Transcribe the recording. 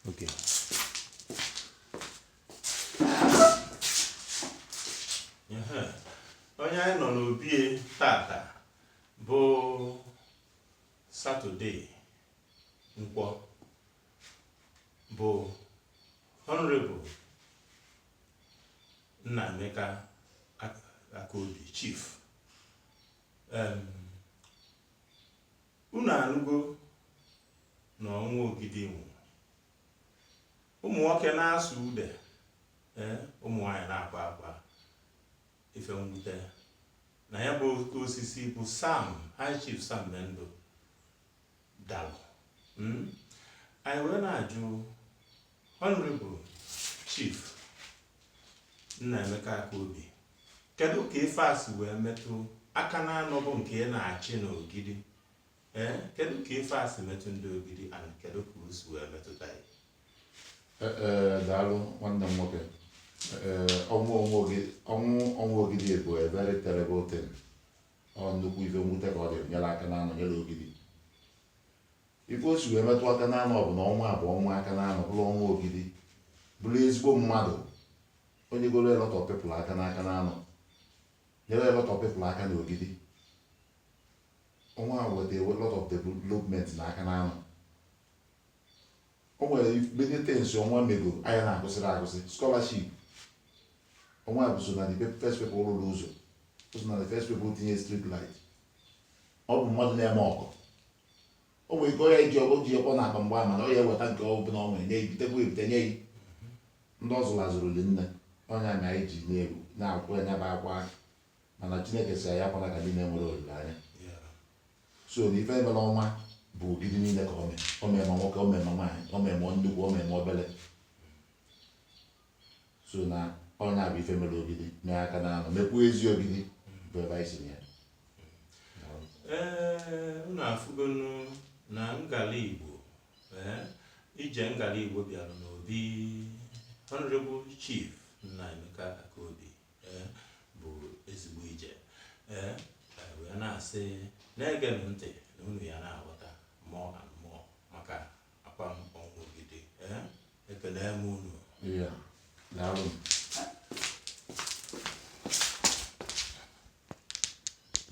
Okay. Ehe. Onye anyị nọ n'obi tata bụ Satọde Nkwọ, bụ Honorable Nnaemeka Akaobi, Chief. Unu anụgo na ọnwa Ogidi nwụrụ. Ụmụ nwoke na-asụ ude, ee, ụmụ nwaanyị na-akwa akwa ife mwute na ya bụ oke osisi bụ Sam, High Chief Sam Mendo dalụ. Anyị wee na-ajụ Honorable Chief Nnaemeka Akaobi, kedu ka ife a si wee metụ Akananọ bụ nke ị na-achị n'Ogidi? Ee, kedu ka ife a si metụ ndị Ogidi and kedu ka o si wee metụta ya? Ee, daalụ, nwanne m nwoke. Ee, ọnwụ Ogidi bụ a very terrible thing. Ọ nnukwu ife mwute ka ọ dị nyere Akananọ, nyere Ogidi. Ife o si wee metụ Akananọ bụ na ọnwa bụ ọnwa Akananọ, bụrụ ọnwa Ogidi, bụrụ ezigbo mmadụ, onye goro a lot of people aka n'Akananọ, nyere a lot of people aka n'Ogidi. Ọnwa a weta a lot of development na Akananọ. O nwere many things ọnwa mego anya na-agụsịrị agụsị. Scholarship, ọnwa bụ so na the first people rụrụ ụzọ, o so na the first people tinye street light. Ọ bụ mmadụ na-eme ọgụ. O nwere ike ọ ya iji ọgbọ ji ọkpọ na akpa mgbe ama na ọ ya eweta nke ọ bụla ọ nwere nye, ebitekwa ebite nye yi. Ndị ọ zụrụ azụrụ li nne ọnya ma anyị ji na-egwu na-akwụ ya bụ akwa, mana Chineke si anyị akwana ka ndị na-enwere olileanya. So na ife mere ọnwa bụ Ogidi niile ka o mee. O mee ma nwoke, o mee ma nwaanyị, o mee ma nnukwu, o mee ma obele. So na ọnya bụ ife mere Ogidi, mee Akananọ, mekwuo ezi Ogidi bụ ebe anyị si na ya. Ee, unu afụgonu na ngala Igbo, ee, ije ngala Igbo bịara n'obi Honorable Chief Nnaemeka Akaobi, ee, bụ ezigbo ije. Ee, wee na-asị na-egenụ ntị na unu ya na-aghọta more and more maka akwa ọnwụ Ogidi. Ee, ekele m unu. Yeah.